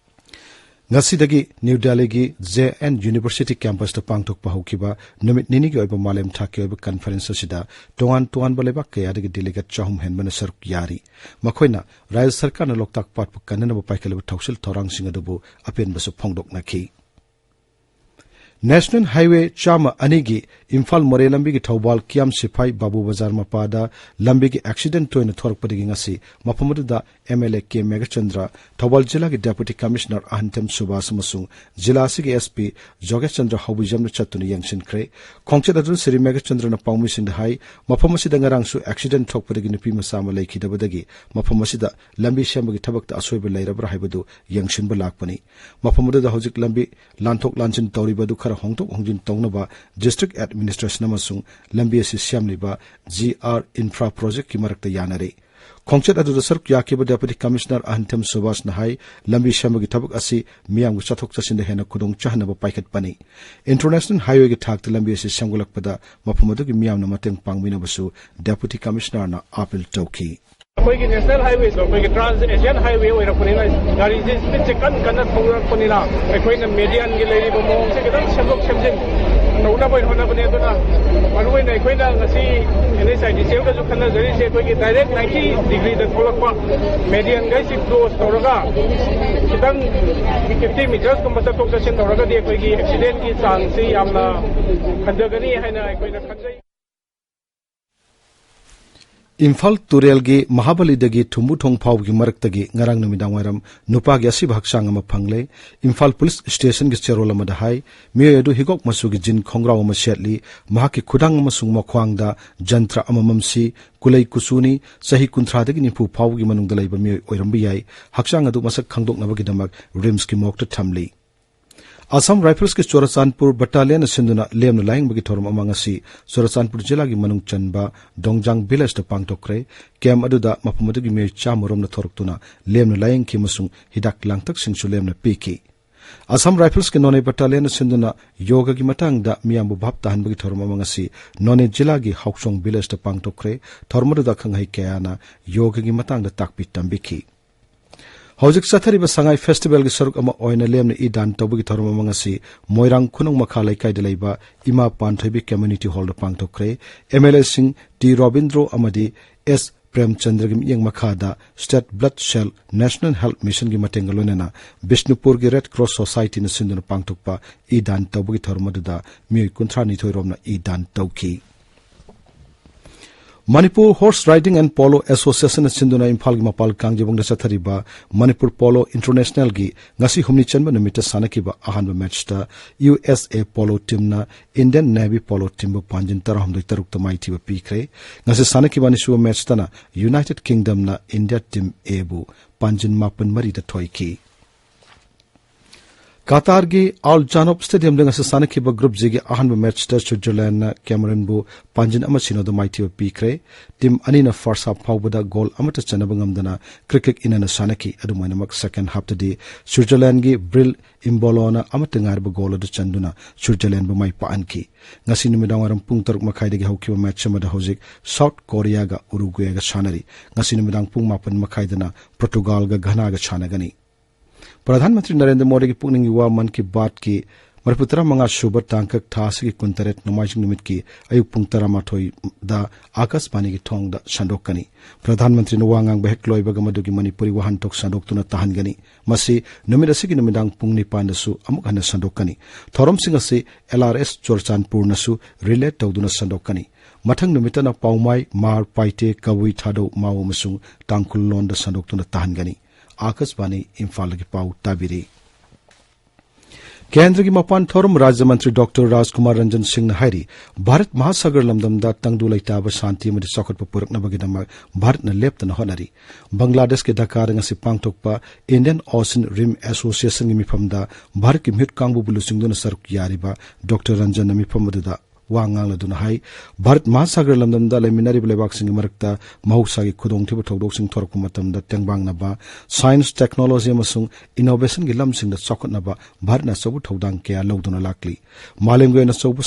ꯉꯁꯤꯗꯒꯤ ꯅ꯭ꯌꯨ ꯗꯦꯜꯂꯤꯒꯤ J N University campusꯇ ꯄꯥꯡꯊꯣꯛꯄ ꯍꯧꯈꯤꯕ ꯅꯨꯃꯤꯠ ꯅꯤꯅꯤꯒꯤ ꯑꯣꯏꯕ ꯃꯥꯂꯦꯝ ꯊꯥꯛꯀꯤ ꯑꯣꯏꯕ conference ꯑꯁꯤꯗ ꯇꯣꯉꯥꯟ ꯇꯣꯉꯥꯟꯕ ꯂꯩꯕꯥꯛ ꯀꯌꯥꯗꯒꯤ delegate ꯆꯍꯨꯝ ꯍꯦꯟꯕꯅ ꯁꯔꯨꯛ ꯌꯥꯔꯤ꯫ ꯃꯈꯣꯏꯅ ꯔꯥꯖ꯭ꯌ ꯁꯔꯀꯥꯔꯅ ꯂꯣꯛꯇꯥꯛ ꯄꯥꯠꯄꯨ ꯀꯟꯅꯅꯕ ꯄꯥꯏꯈꯠꯂꯤꯕ ꯊꯧꯁꯤꯜ ꯊꯧꯔꯥꯡꯁꯤꯡ ꯑꯗꯨꯕꯨ ꯑꯄꯦꯟꯕꯁꯨ ꯐꯣꯡꯗꯣꯛꯅꯈꯤ꯫ National Highway ꯆꯥꯝꯃ ꯑꯅꯤꯒꯤ ꯏꯝꯐꯥꯜ ꯃꯣꯔꯦ ꯂꯝꯕꯤꯒꯤ ꯊꯧꯕꯥꯜ ꯀꯤꯌꯥꯝ ꯁꯤꯐꯥꯏ ꯕꯥꯕꯨ ꯕꯖꯥꯔ ꯃꯄꯥꯗ ꯂꯝꯕꯤꯒꯤ accident ꯇꯣꯏꯅ ꯊꯣꯔꯛꯄꯗꯒꯤ ꯉꯁꯤ ꯃꯐꯝ ꯑꯗꯨꯗ M L A K Meghachandra, Thoubal ꯖꯤꯂꯥꯒꯤ Deputy Commissioner ꯑꯍꯟꯊꯦꯝ ꯁꯨꯕꯥꯁ ꯑꯃꯁꯨꯡ ꯖꯤꯂꯥ ꯑꯁꯤꯒꯤ S P ꯖꯣꯒꯦꯁꯆꯟꯗ꯭ꯔ ꯍꯧꯕꯤꯖꯝꯅ ꯆꯠꯇꯨꯅ ꯌꯦꯡꯁꯤꯟꯈ꯭ꯔꯦ꯫ ꯈꯣꯡꯆꯠ ꯑꯗꯨꯗ ꯁ꯭ꯔꯤ ꯃꯦꯘꯆꯟꯗ꯭ꯔꯅ ꯄꯥꯎꯃꯤꯁꯤꯡꯗ ꯍꯥꯏ, ꯃꯐꯝ ꯑꯁꯤꯗ ꯉꯔꯥꯡꯁꯨ accident ꯊꯣꯛꯄꯗꯒꯤ ꯅꯨꯄꯤ ꯃꯆꯥ ꯑꯃ ꯂꯩꯈꯤꯗꯕꯗꯒꯤ ꯃꯐꯝ ꯑꯁꯤꯗ ꯂꯝꯕꯤ ꯁꯦꯝꯕꯒꯤ ꯊꯕꯛꯇ ꯑꯁꯣꯏꯕ ꯂꯩꯔꯕ꯭ꯔꯥ ꯍꯥꯏꯕꯗꯨ ꯌꯦꯡꯁꯤꯟꯕ ꯂꯥꯛꯄꯅꯤ꯫ ꯃꯐꯝ ꯑꯗꯨꯗ ꯍꯧꯖꯤꯛ ꯂꯝꯕꯤ ꯂꯥꯟꯊꯣꯛ ꯂꯥꯟꯁꯤꯟ ꯇꯧꯔꯤꯕ ꯑꯗꯨ ꯈꯔ ꯍꯣꯡꯗꯣꯛ ꯍꯣꯡꯖꯤꯟ ꯇꯧꯅꯕ district administration ꯑꯃꯁꯨꯡ ꯂꯝꯕꯤ ꯑꯁꯤ ꯁꯦꯝꯂꯤꯕ G R Infra Projectꯀꯤ ꯃꯔꯛꯇ ꯌꯥꯅꯔꯦ꯫ ꯈꯣꯡꯆꯠ ꯑꯗꯨꯗ ꯁꯔꯨꯛ ꯌꯥꯈꯤꯕ Deputy Commissioner ꯑꯍꯟꯊꯦꯝ ꯁꯨꯕꯥꯁꯅ ꯍꯥꯏ, ꯂꯝꯕꯤ ꯁꯦꯝꯕꯒꯤ ꯊꯕꯛ ꯑꯁꯤ ꯃꯤꯌꯥꯝꯒꯤ ꯆꯠꯊꯣꯛ ꯆꯠꯁꯤꯟꯗ ꯍꯦꯟꯅ ꯈꯨꯗꯣꯡ ꯆꯥꯍꯟꯅꯕ ꯄꯥꯏꯈꯠꯄꯅꯤ꯫ International Highwayꯒꯤ ꯊꯥꯛꯇ ꯂꯝꯕꯤ ꯑꯁꯤ ꯁꯦꯝꯒꯠꯂꯛꯄꯗ ꯃꯐꯝ ꯑꯗꯨꯒꯤ ꯃꯤꯌꯥꯝꯅ ꯃꯇꯦꯡ ꯄꯥꯡꯕꯤꯅꯕꯁꯨ Deputy Commissionerꯅ appeal ꯇꯧꯈꯤ꯫ ꯑꯩꯈꯣꯏꯒꯤ National Highwayꯗꯣ ꯑꯩꯈꯣꯏꯒꯤ Trans Asian Highway ꯑꯣꯏꯔꯛꯄꯅꯤꯅ ꯒꯥꯔꯤꯁꯦ speedꯁꯦ ꯀꯟꯅ ꯀꯟꯅ ꯊꯧꯔꯛꯄꯅꯤꯅ ꯑꯩꯈꯣꯏꯅ medianꯒꯤ ꯂꯩꯔꯤꯕ ꯃꯑꯣꯡꯁꯦ ꯈꯤꯇꯪ ꯁꯦꯝꯗꯣꯛ ꯁꯦꯝꯖꯤꯟ ꯇꯧꯅꯕ ꯍꯣꯠꯅꯕꯅꯦ꯫ ꯑꯗꯨꯅ ꯃꯔꯨꯑꯣꯏꯅ ꯑꯩꯈꯣꯏꯅ ꯉꯁꯤ NHIDCLꯒꯁꯨ ꯈꯟꯅꯖꯔꯤꯁꯦ ꯑꯩꯈꯣꯏꯒꯤ direct ninety degreeꯗ ꯊꯣꯛꯂꯛꯄ medianꯒꯩꯁꯤ close ꯇꯧꯔꯒ ꯈꯤꯇꯪ fifty metersꯀꯨꯝꯕ ꯆꯠꯊꯣꯛ ꯆꯠꯁꯤꯟ ꯇꯧꯔꯒꯗꯤ ꯑꯩꯈꯣꯏꯒꯤ accidentꯀꯤ ꯆꯥꯡꯁꯤ ꯌꯥꯝꯅ ꯍꯟꯊꯒꯅꯤ ꯍꯥꯏꯅ ꯑꯩꯈꯣꯏꯅ ꯈꯟꯖꯩ꯫ ꯏꯝꯐꯥꯜ ꯇꯨꯔꯦꯜꯒꯤ ꯃꯍꯥꯕꯂꯤꯗꯒꯤ ꯊꯨꯝꯕꯨꯊꯣꯡ ꯐꯥꯎꯕꯒꯤ ꯃꯔꯛꯇꯒꯤ ꯉꯔꯥꯡ ꯅꯨꯃꯤꯗꯥꯡ ꯋꯥꯏꯔꯝ ꯅꯨꯄꯥꯒꯤ ꯑꯁꯤꯕ ꯍꯛꯆꯥꯡ ꯑꯃ ꯐꯪꯂꯦ꯫ ꯏꯝꯐꯥꯜ ꯄꯨꯂꯤꯁ ꯁ꯭ꯇꯦꯁꯟꯒꯤ ꯆꯦꯔꯣꯜ ꯑꯃꯗ ꯍꯥꯏ, ꯃꯤꯑꯣꯏ ꯑꯗꯨ ꯍꯤꯒꯣꯛ ꯃꯆꯨꯒꯤ jean ꯈꯣꯡꯒ꯭ꯔꯥꯎ ꯑꯃ ꯁꯦꯠꯂꯤ, ꯃꯍꯥꯛꯀꯤ ꯈꯨꯗꯥꯡ ꯑꯃꯁꯨꯡ ꯃꯈ꯭ꯋꯥꯡꯗ ꯖꯟꯇ꯭ꯔ ꯑꯃꯃꯝ ꯁꯤ, ꯀꯨꯂꯩ ꯀꯨꯆꯨꯅꯤ, ꯆꯍꯤ ꯀꯨꯟꯊ꯭ꯔꯥꯗꯒꯤ ꯅꯤꯐꯨ ꯐꯥꯎꯕꯒꯤ ꯃꯅꯨꯡꯗ ꯂꯩꯕ ꯃꯤꯑꯣꯏ ꯑꯣꯏꯔꯝꯕ ꯌꯥꯏ꯫ ꯍꯛꯆꯥꯡ ꯑꯗꯨ ꯃꯁꯛ ꯈꯪꯗꯣꯛꯅꯕꯒꯤꯗꯃꯛ RIMSꯀꯤ morgueꯇ ꯊꯝꯂꯤ꯫ ꯑꯁꯥꯝ ꯔꯥꯏꯐꯜꯁꯀꯤ ꯆꯨꯔꯥꯆꯥꯟꯄꯨꯔ ꯕꯠꯇꯥꯂꯤꯌꯟꯅ ꯁꯤꯟꯗꯨꯅ ꯂꯦꯝꯅ ꯂꯥꯌꯦꯡꯕꯒꯤ ꯊꯧꯔꯝ ꯑꯃ ꯉꯁꯤ ꯆꯨꯔꯥꯆꯥꯟꯄꯨꯔ ꯖꯤꯂꯥꯒꯤ ꯃꯅꯨꯡ ꯆꯟꯕ ꯗꯣꯡꯖꯥꯡ ꯚꯤꯂꯦꯖꯇ ꯄꯥꯡꯊꯣꯛꯈ꯭ꯔꯦ꯫ ꯀꯦꯝꯞ ꯑꯗꯨꯗ ꯃꯐꯝ ꯑꯗꯨꯒꯤ ꯃꯤꯑꯣꯏ ꯆꯥꯝꯃ ꯔꯣꯝꯅ ꯊꯣꯔꯛꯇꯨꯅ ꯂꯦꯝꯅ ꯂꯥꯌꯦꯡꯈꯤ ꯑꯃꯁꯨꯡ ꯍꯤꯗꯥꯛ ꯂꯥꯡꯊꯛꯁꯤꯡꯁꯨ ꯂꯦꯝꯅ ꯄꯤꯈꯤ꯫ ꯑꯁꯥꯝ ꯔꯥꯏꯐꯜꯁꯀꯤ ꯅꯣꯅꯦ ꯕꯠꯇꯥꯂꯤꯌꯟꯅ ꯁꯤꯟꯗꯨꯅ ꯌꯣꯒꯒꯤ ꯃꯇꯥꯡꯗ ꯃꯤꯌꯥꯝꯕꯨ ꯚꯥꯞ ꯇꯥꯍꯟꯕꯒꯤ ꯊꯧꯔꯝ ꯑꯃ ꯉꯁꯤ ꯅꯣꯅꯦ ꯖꯤꯂꯥꯒꯤ ꯍꯥꯎꯆꯣꯡ ꯚꯤꯂꯦꯖꯇ ꯄꯥꯡꯊꯣꯛꯈ꯭ꯔꯦ꯫ ꯊꯧꯔꯝ ꯑꯗꯨꯗ ꯑꯈꯪ ꯑꯍꯩ ꯀꯌꯥꯅ ꯌꯣꯒꯒꯤ ꯃꯇꯥꯡꯗ ꯇꯥꯛꯄꯤ ꯇꯝꯕꯤꯈꯤ꯫ ꯍꯧꯖꯤꯛ ꯆꯠꯊꯔꯤꯕ ꯁꯉꯥꯏ ꯐꯦꯁꯇꯤꯚꯦꯜꯒꯤ ꯁꯔꯨꯛ ꯑꯃ ꯑꯣꯏꯅ ꯂꯦꯝꯅ ꯏ ꯗꯥꯟ ꯇꯧꯕꯒꯤ ꯊꯧꯔꯝ ꯑꯃ ꯉꯁꯤ ꯃꯣꯏꯔꯥꯡ ꯈꯨꯅꯧ ꯃꯈꯥ ꯂꯩꯀꯥꯏꯗ ꯂꯩꯕ ꯏꯃꯥ ꯄꯥꯟꯊꯣꯏꯕꯤ ꯀꯝꯃ꯭ꯌꯨꯅꯤꯇꯤ ꯍꯣꯜꯗ ꯄꯥꯡꯊꯣꯛꯈ꯭ꯔꯦ꯫ ꯑꯦꯝ ꯑꯦꯜ ꯑꯦꯁꯤꯡ ꯇꯤ ꯔꯣꯕꯤꯟꯗ꯭ꯔꯣ ꯑꯃꯗꯤ ꯑꯦꯁ ꯄ꯭ꯔꯦꯝꯆꯟꯗ꯭ꯔꯒꯤ ꯃꯤꯠꯌꯦꯡ ꯃꯈꯥꯗ ꯁ꯭ꯇꯦꯠ ꯕ꯭ꯂꯗ ꯁꯦꯜ ꯅꯦꯁꯅꯦꯜ ꯍꯦꯜꯊ ꯃꯤꯁꯟꯒꯤ ꯃꯇꯦꯡꯒ ꯂꯣꯏꯅꯅ ꯕꯤꯁꯅꯨꯄꯨꯔꯒꯤ ꯔꯦꯗ ꯀ꯭ꯔꯣꯁ ꯁꯣꯁꯥꯏꯇꯤꯅ ꯁꯤꯟꯗꯨꯅ ꯄꯥꯡꯊꯣꯛꯄ ꯏ ꯗꯥꯟ ꯇꯧꯕꯒꯤ ꯊꯧꯔꯝ ꯑꯗꯨꯗ ꯃꯤꯑꯣꯏ ꯀꯨꯟꯊ꯭ꯔꯥ ꯅꯤꯊꯣꯏ ꯔꯣꯝꯅ ꯏ ꯗꯥꯟ ꯇꯧꯈꯤ꯫ Manipur horse riding and polo ꯑꯦꯁꯣꯁꯤꯌꯦꯁꯟꯅ ꯁꯤꯟꯗꯨꯅ ꯏꯝꯐꯥꯜꯒꯤ ꯃꯄꯥꯜ ꯀꯥꯡꯖꯩꯕꯨꯡꯗ ꯆꯠꯊꯔꯤꯕ ꯃꯅꯤꯄꯨꯔ ꯄꯣꯂꯣ ꯏꯟꯇꯔꯅꯦꯁꯅꯦꯜꯒꯤ ꯉꯁꯤ ꯍꯨꯝꯅꯤ ꯆꯟꯕ ꯅꯨꯃꯤꯠꯇ ꯁꯥꯟꯅꯈꯤꯕ ꯑꯍꯥꯟꯕ ꯃꯦꯠꯆꯇ ꯌꯨ ꯑꯦꯁ ꯑꯦ ꯄꯣꯂꯣ ꯇꯤꯝꯅ ꯏꯟꯗꯤꯌꯟ ꯅꯦꯚꯤ ꯄꯣꯂꯣ ꯇꯤꯝꯕꯨ ꯄꯥꯟꯖꯤꯟ ꯇꯔꯥꯍꯨꯝꯗꯣꯏ ꯇꯔꯨꯛꯇ ꯃꯥꯏꯊꯤꯕ ꯄꯤꯈ꯭ꯔꯦ꯫ ꯉꯁꯤ ꯁꯥꯟꯅꯈꯤꯕ ꯑꯅꯤꯁꯨꯕ ꯃꯦꯠꯆꯇꯅ ꯌꯨꯅꯥꯏꯇꯦꯗ ꯀꯤꯡꯗꯝꯅ ꯏꯟꯗꯤꯌꯥ ꯇꯤꯝ ꯑꯦꯕꯨ ꯄꯥꯟꯖꯤꯟ ꯃꯥꯄꯟ ꯃꯔꯤꯗ ꯊꯣꯏꯈꯤ꯫ ꯀꯇꯥꯔꯒꯤ ꯑꯜ ꯖꯥꯅꯣꯕ ꯁ꯭ꯇꯦꯗꯤꯌꯝꯗ ꯉꯁꯤ ꯁꯥꯟꯅꯈꯤꯕ ꯒ꯭ꯔꯨꯞ ꯖꯤꯒꯤ ꯑꯍꯥꯟꯕ ꯃꯦꯠꯆꯇ ꯁ꯭ꯋꯤꯠꯖꯔꯂꯦꯟꯗꯅ ꯀꯦꯃꯔꯨꯟꯕꯨ ꯄꯥꯟꯖꯤꯟ ꯑꯃ ꯁꯤꯅꯣꯗ ꯃꯥꯏꯊꯤꯕ ꯄꯤꯈ꯭ꯔꯦ꯫ ꯇꯤꯝ ꯑꯅꯤꯅ ꯐꯥꯔꯁ ꯍꯥꯞ ꯐꯥꯎꯕꯗ ꯒꯣꯜ ꯑꯃꯠꯇ ꯆꯟꯅꯕ ꯉꯝꯗꯅ ꯀ꯭ꯔꯤꯛ ꯀ꯭ꯔꯤꯛ ꯏꯟꯅꯅ ꯁꯥꯟꯅꯈꯤ꯫ ꯑꯗꯨꯝ ꯑꯣꯏꯅꯃꯛ, ꯁꯦꯀꯦꯟ ꯍꯥꯞꯇꯗꯤ ꯁ꯭ꯋꯤꯠꯖꯔꯂꯦꯟꯗꯒꯤ ꯕ꯭ꯔꯤꯜ ꯏꯝꯕꯣꯂꯣꯅ ꯑꯃꯠꯇ ꯉꯥꯏꯔꯕ ꯒꯣꯜ ꯑꯗꯨ ꯆꯟꯗꯨꯅ ꯁ꯭ꯋꯤꯠꯖꯔꯂꯦꯟꯗꯕꯨ ꯃꯥꯏ ꯄꯥꯛꯍꯟꯈꯤ꯫ ꯉꯁꯤ ꯅꯨꯃꯤꯗꯥꯡꯋꯥꯏꯔꯝ ꯄꯨꯡ ꯇꯔꯨꯛ ꯃꯈꯥꯏꯗꯒꯤ ꯍꯧꯈꯤꯕ ꯃꯦꯠꯆ ꯑꯃꯗ ꯍꯧꯖꯤꯛ ꯁꯥꯎꯠ ꯀꯣꯔꯤꯌꯥꯒ ꯎꯔꯨꯒ꯭ꯋꯦꯒ ꯁꯥꯟꯅꯔꯤ꯫ ꯉꯁꯤ ꯅꯨꯃꯤꯗꯥꯡ ꯄꯨꯡ ꯃꯥꯄꯟ ꯃꯈꯥꯏꯗꯅ ꯄꯣꯔꯇꯨꯒꯥꯜꯒ ꯘꯅꯥꯒ ꯁꯥꯟꯅꯒꯅꯤ꯫ ꯄ꯭ꯔꯙꯥꯟ ꯃꯟꯇ꯭ꯔꯤ ꯅꯔꯦꯟꯗ꯭ꯔ ꯃꯣꯗꯤꯒꯤ ꯄꯨꯛꯅꯤꯡꯒꯤ ꯋꯥ ꯃꯟ ꯀꯤ ꯕꯥꯠꯀꯤ ꯃꯔꯤꯐꯨ ꯇꯔꯥ ꯃꯉꯥ ꯁꯨꯕ ꯇꯥꯡꯀꯛ ꯊꯥ ꯑꯁꯤꯒꯤ ꯀꯨꯟꯇꯔꯦꯠ ꯅꯣꯡꯃꯥꯏꯖꯤꯡ ꯅꯨꯃꯤꯠꯀꯤ ꯑꯌꯨꯛ ꯄꯨꯡ ꯇꯔꯥꯃꯥꯊꯣꯏꯗ ꯑꯥꯀꯥꯁꯕꯥꯅꯤꯒꯤ ꯊꯣꯡꯗ ꯁꯟꯗꯣꯛꯀꯅꯤ꯫ ꯄ꯭ꯔꯙꯥꯟ ꯃꯟꯇ꯭ꯔꯤꯅ ꯋꯥ ꯉꯥꯡꯕ ꯍꯦꯛ ꯂꯣꯏꯕꯒ ꯃꯗꯨꯒꯤ ꯃꯅꯤꯄꯨꯔꯤ ꯋꯥꯍꯟꯊꯣꯛ ꯁꯟꯗꯣꯛꯇꯨꯅ ꯇꯥꯍꯟꯒꯅꯤ꯫ ꯃꯁꯤ ꯅꯨꯃꯤꯠ ꯑꯁꯤꯒꯤ ꯅꯨꯃꯤꯗꯥꯡ ꯄꯨꯡ ꯅꯤꯄꯥꯟꯗꯁꯨ ꯑꯃꯨꯛ ꯍꯟꯅ ꯁꯟꯗꯣꯛꯀꯅꯤ꯫ ꯊꯧꯔꯝꯁꯤꯡ ꯑꯁꯤ ꯑꯦꯜ ꯑꯥꯔ ꯑꯦꯁ ꯆꯨꯔꯆꯥꯟꯄꯨꯔꯅꯁꯨ ꯔꯤꯂꯦ ꯇꯧꯗꯨꯅ ꯁꯟꯗꯣꯛꯀꯅꯤ꯫ ꯃꯊꯪ ꯅꯨꯃꯤꯠꯇꯅ ꯄꯥꯎꯃꯥꯏ, ꯃꯥꯔ, ꯄꯥꯏꯇꯦ, ꯀꯕꯨꯏ, ꯊꯥꯗꯧ, ꯃꯥꯎ ꯑꯃꯁꯨꯡ ꯇꯥꯡꯈꯨꯜ ꯂꯣꯟꯗ ꯁꯟꯗꯣꯛꯇꯨꯅ ꯇꯥꯍꯟꯒꯅꯤ꯫ ꯑꯥꯀꯥꯁꯕꯥꯅꯤ ꯏꯝꯐꯥꯜꯗꯒꯤ ꯄꯥꯎ ꯇꯥꯕꯤꯔꯤ꯫ ꯀꯦꯟꯗ꯭ꯔꯒꯤ ꯃꯄꯥꯟ ꯊꯧꯔꯝ ꯔꯥꯖ꯭ꯌ ꯃꯟꯇ꯭ꯔꯤ ꯗꯣꯛꯇꯔ ꯔꯥꯖꯀꯨꯃꯥꯔ ꯔꯟꯖꯟ ꯁꯤꯡꯅ ꯍꯥꯏꯔꯤ, ꯚꯥꯔꯠ ꯃꯍꯥꯁꯥꯒꯔ ꯂꯝꯗꯝꯗ ꯇꯪꯗꯨ ꯂꯩꯇꯥꯕ ꯁꯥꯟꯇꯤ ꯑꯃꯗꯤ ꯆꯥꯎꯈꯠꯄ ꯄꯨꯔꯛꯅꯕꯒꯤꯗꯃꯛ ꯚꯥꯔꯠꯅ ꯂꯦꯞꯇꯅ ꯍꯣꯠꯅꯔꯤ꯫ ꯕꯪꯒ꯭ꯂꯥꯗꯦꯁꯀꯤ ꯙꯥꯀꯥꯗ ꯉꯁꯤ ꯄꯥꯡꯊꯣꯛꯄ Indian Ocean Rim Associationꯒꯤ ꯃꯤꯐꯝꯗ ꯚꯥꯔꯠꯀꯤ ꯃꯤꯍꯨꯠ ꯀꯥꯡꯕꯨꯕꯨ ꯂꯨꯆꯤꯡꯗꯨꯅ ꯁꯔꯨꯛ ꯌꯥꯔꯤꯕ ꯗꯣꯛꯇꯔ ꯔꯟꯖꯟꯅ ꯃꯤꯐꯝ ꯑꯗꯨꯗ ꯋꯥ ꯉꯥꯡꯂꯗꯨꯅ ꯍꯥꯏ, ꯚꯥꯔꯠ ꯃꯍꯥꯁꯥꯒꯔ ꯂꯝꯗꯝꯗ ꯂꯩꯃꯤꯟꯅꯔꯤꯕ ꯂꯩꯕꯥꯛꯁꯤꯡꯒꯤ ꯃꯔꯛꯇ ꯃꯍꯧꯁꯥꯒꯤ ꯈꯨꯗꯣꯡꯊꯤꯕ ꯊꯧꯗꯣꯛꯁꯤꯡ ꯊꯣꯔꯛꯄ ꯃꯇꯝꯗ ꯇꯦꯡꯕꯥꯡꯅꯕ, science, technology ꯑꯃꯁꯨꯡ innovationꯒꯤ ꯂꯝꯁꯤꯡꯗ ꯆꯥꯎꯈꯠꯅꯕ ꯚꯥꯔꯠꯅ ꯑꯆꯧꯕ ꯊꯧꯗꯥꯡ ꯀꯌꯥ ꯂꯧꯗꯨꯅ ꯂꯥꯛꯂꯤ꯫ ꯃꯥꯂꯦꯝꯒꯤ ꯑꯣꯏꯅ ꯑꯆꯧꯕ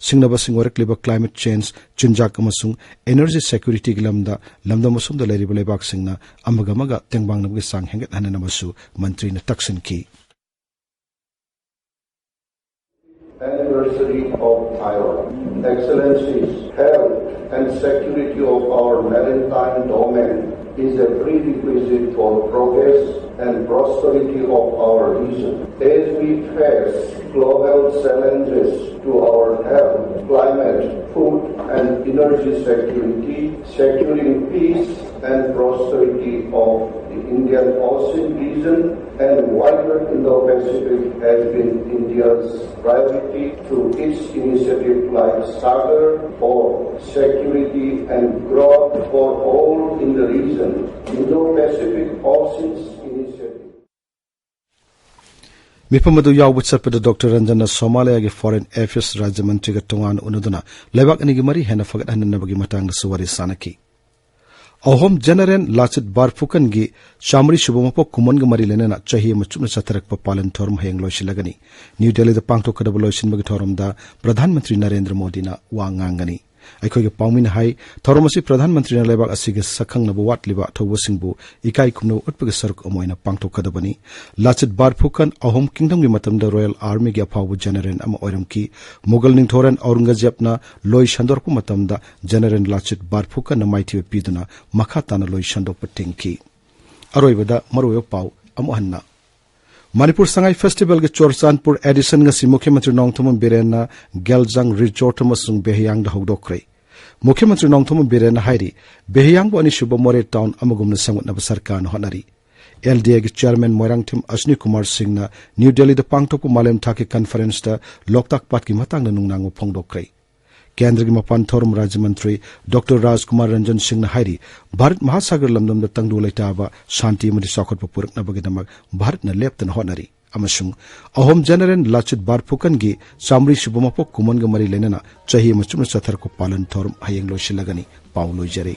ꯁꯤꯡꯅꯕ ꯑꯣꯏꯔꯛꯂꯤꯕ climate change, ꯆꯤꯟꯖꯥꯛ ꯑꯃꯁꯨꯡ energy securityꯒꯤ ꯂꯝꯗ ꯂꯝꯗꯝ ꯑꯁꯣꯝꯗ ꯂꯩꯔꯤꯕ ꯂꯩꯕꯥꯛꯁꯤꯡꯅ ꯑꯃꯒ ꯑꯃꯒ ꯇꯦꯡꯕꯥꯡꯅꯕꯒꯤ ꯆꯥꯡ ꯍꯦꯟꯒꯠꯍꯟꯅꯅꯕꯁꯨ ꯃꯟꯇ꯭ꯔꯤꯅ ꯇꯛꯁꯤꯟꯈꯤ꯫ Anniversary of ILO. Excellencies, health and security of our maritime domain is a prerequisite for progress and prosperity of our region. As we face global challenges to our health, climate, food and energy security, securing peace and prosperity of the Indian Ocean region and wider Indo-Pacific has been India's priority through its initiative like Sagar for security and growth for all in the region, Indo-Pacific Oceans Initiative. ꯃꯤꯐꯝ ꯑꯗꯨ ꯌꯥꯎꯕ ꯆꯠꯄꯗ ꯗꯣꯛꯇꯔ ꯔꯟꯖꯟꯅ ꯁꯣꯃꯥꯂꯤꯌꯥꯒꯤ Foreign Affairs ꯔꯥꯖ꯭ꯌ ꯃꯟꯇ꯭ꯔꯤꯒ ꯇꯣꯉꯥꯟꯅ ꯎꯅꯗꯨꯅ ꯂꯩꯕꯥꯛ ꯑꯅꯤꯒꯤ ꯃꯔꯤ ꯍꯦꯟꯅ ꯐꯒꯠꯍꯟꯅꯕꯒꯤ ꯃꯇꯥꯡꯗꯁꯨ ꯋꯥꯔꯤ ꯁꯥꯅꯈꯤ꯫ ꯑꯍꯣꯝ ꯖꯦꯅꯔꯦꯜ ꯂꯥꯆꯤꯠ ꯕꯥꯔꯐꯨꯀꯟꯒꯤ ꯆꯥꯃꯔꯤ ꯁꯨꯕ ꯃꯄꯣꯛ ꯀꯨꯝꯑꯣꯟꯒ ꯃꯔꯤ ꯂꯩꯅꯅ ꯆꯍꯤ ꯑꯃ ꯆꯨꯞꯅ ꯆꯠꯊꯔꯛꯄ ꯄꯥꯂꯟ ꯊꯧꯔꯝ ꯍꯌꯦꯡ ꯂꯣꯏꯁꯤꯜꯂꯒꯅꯤ꯫ ꯅ꯭ꯌꯨ ꯗꯦꯜꯂꯤꯗ ꯄꯥꯡꯊꯣꯛꯀꯗꯕ ꯂꯣꯏꯁꯤꯟꯕꯒꯤ ꯊꯧꯔꯝꯗ ꯄ꯭ꯔꯙꯥꯟ ꯃꯟꯇ꯭ꯔꯤ ꯅꯔꯦꯟꯗ꯭ꯔ ꯃꯣꯗꯤꯅ ꯋꯥ ꯉꯥꯡꯒꯅꯤ꯫ ꯑꯩꯈꯣꯏꯒꯤ ꯄꯥꯎꯃꯤꯅ ꯍꯥꯏ, ꯊꯧꯔꯝ ꯑꯁꯤ ꯄ꯭ꯔꯙꯥꯟ ꯃꯟꯇ꯭ꯔꯤꯅ ꯂꯩꯕꯥꯛ ꯑꯁꯤꯒꯤ ꯁꯛꯈꯪꯅꯕ ꯋꯥꯠꯂꯤꯕ ꯊꯧꯕꯁꯤꯡꯕꯨ ꯏꯀꯥꯏ ꯈꯨꯝꯅꯕ ꯎꯠꯄꯒꯤ ꯁꯔꯨꯛ ꯑꯃ ꯑꯣꯏꯅ ꯄꯥꯡꯊꯣꯛꯀꯗꯕꯅꯤ꯫ ꯂꯥꯆꯤꯠ ꯕꯥꯔꯐꯨꯀꯟ ꯑꯍꯣꯝ ꯀꯤꯡꯗꯝꯒꯤ ꯃꯇꯝꯗ ꯔꯣꯌꯦꯜ ꯑꯥꯔꯃꯤꯒꯤ ꯑꯐꯥꯎꯕ ꯖꯦꯅꯔꯦꯜ ꯑꯃ ꯑꯣꯏꯔꯝꯈꯤ꯫ ꯃꯨꯒꯜ ꯅꯤꯡꯊꯧꯔꯦꯜ ꯑꯧꯔꯪꯒꯖꯦꯕꯅ ꯂꯣꯏ ꯁꯟꯗꯣꯔꯛꯄ ꯃꯇꯝꯗ ꯖꯦꯅꯔꯦꯜ ꯂꯥꯆꯤꯠ ꯕꯥꯔꯐꯨꯀꯟꯅ ꯃꯥꯏꯊꯤꯕ ꯄꯤꯗꯨꯅ ꯃꯈꯥ ꯇꯥꯅ ꯂꯣꯏ ꯁꯟꯗꯣꯛꯄ ꯊꯤꯡꯈꯤ꯫ ꯑꯔꯣꯏꯕꯗ ꯃꯔꯨꯑꯣꯏꯕ ꯄꯥꯎ ꯑꯃꯨꯛ ꯍꯟꯅ꯫ ꯃꯅꯤꯄꯨꯔ ꯁꯉꯥꯏ ꯐꯦꯁꯇꯤꯚꯦꯜꯒꯤ ꯆꯨꯔꯆꯥꯟꯄꯨꯔ ꯑꯦꯗꯤꯁꯟ ꯉꯁꯤ ꯃꯨꯈ꯭ꯌ ꯃꯟꯇ꯭ꯔꯤ ꯅꯣꯡꯊꯣꯝꯕꯝ ꯕꯤꯔꯦꯟꯅ ꯒꯦꯜꯖꯥꯡ ꯔꯤꯖꯣꯔꯠ ꯑꯃꯁꯨꯡ ꯕꯦꯍꯌꯥꯡꯗ ꯍꯧꯗꯣꯛꯈ꯭ꯔꯦ꯫ ꯃꯨꯈ꯭ꯌ ꯃꯟꯇ꯭ꯔꯤ ꯅꯣꯡꯊꯣꯝꯕꯝ ꯕꯤꯔꯦꯟꯅ ꯍꯥꯏꯔꯤ, ꯕꯦꯍꯌꯥꯡꯕꯨ ꯑꯅꯤꯁꯨꯕ ꯃꯣꯔꯦ ꯇꯥꯎꯟ ꯑꯃꯒꯨꯝꯅ ꯁꯦꯝꯒꯠꯅꯕ ꯁꯔꯀꯥꯔꯅ ꯍꯣꯠꯅꯔꯤ꯫ ꯑꯦꯜ ꯗꯤ ꯑꯦꯒꯤ ꯆꯤꯌꯔꯃꯦꯟ ꯃꯣꯏꯔꯥꯡꯊꯦꯝ ꯑꯁꯅꯤ ꯀꯨꯃꯥꯔ ꯁꯤꯡꯅ ꯅ꯭ꯌꯨ ꯗꯦꯜꯂꯤꯗ ꯄꯥꯡꯊꯣꯛꯄ ꯃꯥꯂꯦꯝ ꯊꯥꯛꯀꯤ ꯀꯟꯐꯔꯦꯟꯁꯇ ꯂꯣꯛꯇꯥꯛ ꯄꯥꯠꯀꯤ ꯃꯇꯥꯡꯗ ꯅꯨꯡꯅꯥꯡꯕ ꯐꯣꯡꯗꯣꯛꯈ꯭ꯔꯦ꯫ ꯀꯦꯟꯗ꯭ꯔꯒꯤ ꯃꯄꯥꯟ ꯊꯧꯔꯝ ꯔꯥꯖ꯭ꯌ ꯃꯟꯇ꯭ꯔꯤ ꯗꯣꯛꯇꯔ ꯔꯥꯖꯀꯨꯃꯥꯔ ꯔꯟꯖꯟ ꯁꯤꯡꯅ ꯍꯥꯏꯔꯤ, ꯚꯥꯔꯠ ꯃꯍꯥꯁꯥꯒꯔ ꯂꯝꯗꯝꯗ ꯇꯪꯗꯨ ꯂꯩꯇꯥꯕ, ꯁꯥꯟꯇꯤ ꯑꯃꯗꯤ ꯆꯥꯎꯈꯠꯄ ꯄꯨꯔꯛꯅꯕꯒꯤꯗꯃꯛ ꯚꯥꯔꯠꯅ ꯂꯦꯞꯇꯅ ꯍꯣꯠꯅꯔꯤ ꯑꯃꯁꯨꯡ ꯑꯍꯣꯝ ꯖꯦꯅꯔꯦꯜ ꯂꯥꯆꯤꯠ ꯕꯥꯔꯐꯨꯀꯟꯒꯤ ꯆꯥꯃꯔꯤ ꯁꯨꯕ ꯃꯄꯣꯛ ꯀꯨꯝꯑꯣꯟꯒ ꯃꯔꯤ ꯂꯩꯅꯅ ꯆꯍꯤ ꯑꯃ ꯆꯨꯞꯅ ꯆꯠꯊꯔꯛꯄ ꯄꯥꯂꯟ ꯊꯧꯔꯝ ꯍꯌꯦꯡ ꯂꯣꯏꯁꯤꯜꯂꯒꯅꯤ꯫ ꯄꯥꯎ ꯂꯣꯏꯖꯔꯦ꯫